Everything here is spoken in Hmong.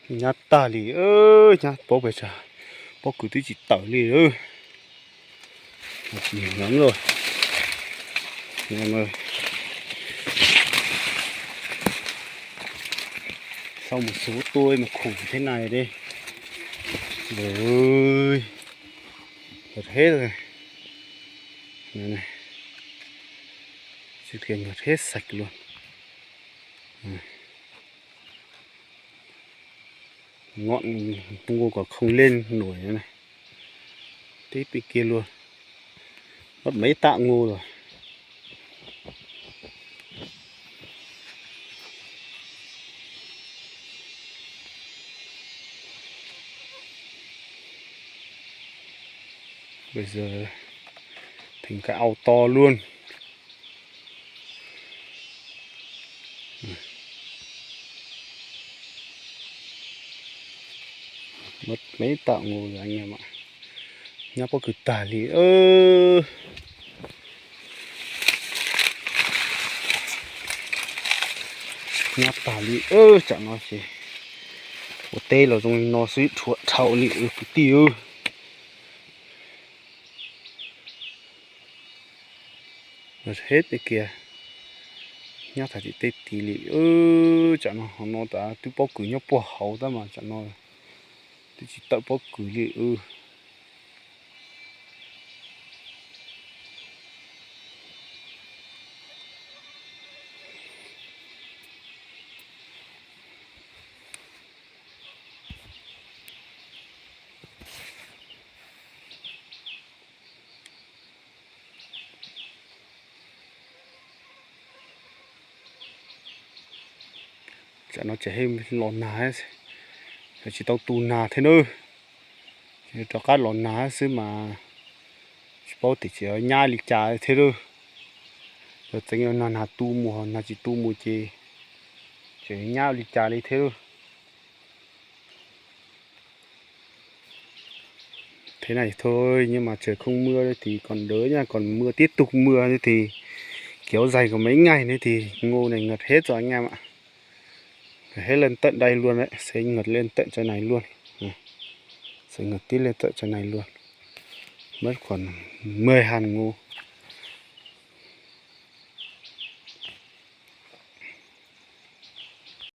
Nyab tag li, nyab paub pes tsawg, pob kws twb tsis tawm li. Tsis heev lawm. Sau mus xub tua mas khum thiab na. Ntawd, ntawd, ntawd hib xav luag. Nqos nqus kom khooj lej nuam na. Teb pem kiag luag, muab me tam nqus lawm. Bây giờ thành cái ao to luôn. Muab me tam nqus lawm, nyab pob kws tag li. Nyab tag li, tsam no ces ua teb los zoo li no xwb, rhuav dhau li kwv tij. Hib pem kiag, nyab tag tim tej tid li. Tsam no, hauv no tas twb pob kws nyob puag hauv tab mas tsam no twb tsis tawm pob kws li. Tsam no ces los nag, tsis tau tu nag thiab nawb. Rov qab los nag xwb mas tsis paub tias tseem nyab li cas thiab lawm. Yog txeev nag, nag tu mus, nag tsis tu mus ces tseem nyab li cas li thiab lawm. Thế này thôi nhưng mà trời không mưa thì còn đỡ nha, còn mưa tiếp tục mưa thì kéo dài có mấy ngày nữa thì ngô này ngập hết rồi anh em ạ. Ngập hết lên tận đây luôn đấy, sẽ ngập lên tận chỗ này luôn. Sẽ ngập tít lên tận chỗ này luôn. Mất khoảng mười hàn ngô.